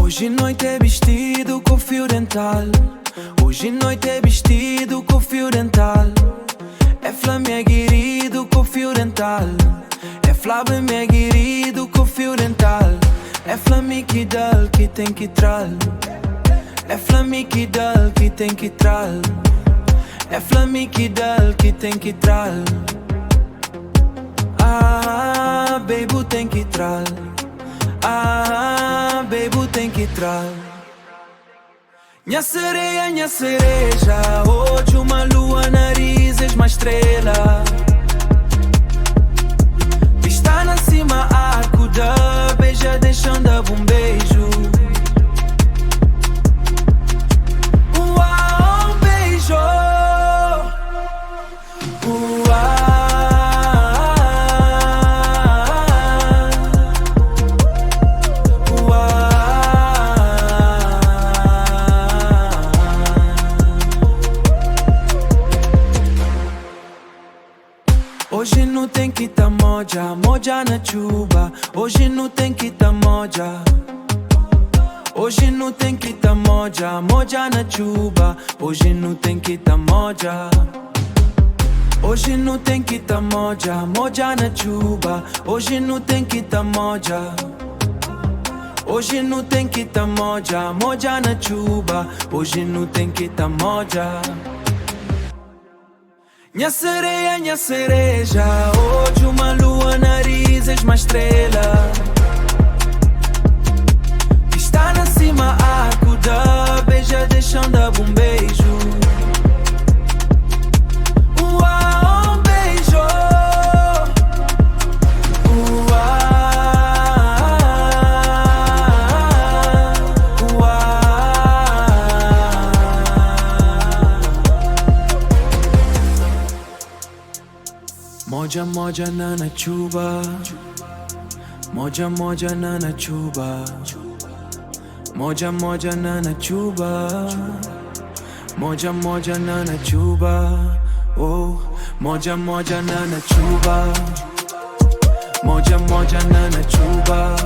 Hoje noite é vestido com fio dental. Hoje noite é vestido com fio dental. É flame querido com fio dental. É flame querido com fio dental. É flame que dá que tem que tral. É flame que dá que tem que tral. É flame que dá que tem que tral. Ah, baby tem que tral. Ah, baby tem que tral. Minha sereia, minha cereja. Hoje uma lua, nariz, és uma estrela. Está na cima, arco da beija, deixando um beijo. Uau, um beijo. Uau, uau. Hoje não tem que tá moja, moja na chuva. Hoje não tem que tá moja. Hoje não tem que tá moja, moja na chuva. Hoje não tem que tá moja. Hoje não tem que tá moja, moja na chuva. Hoje não tem que tá moja. Hoje não tem que tá moja, moja na chuva. Hoje não tem que tá moja. Minha sereia, minha cereja. Hoje uma lua, nariz, és uma estrela. Está na cima, arco da beija, deixando um beijo. Uau, um beijo. Uau, uau. Moja moja na chuba. Moja moja na chuba. Moja moja na chuba. Moja moja na chuba. Oh, moja moja na chuba. Moja moja na chuba.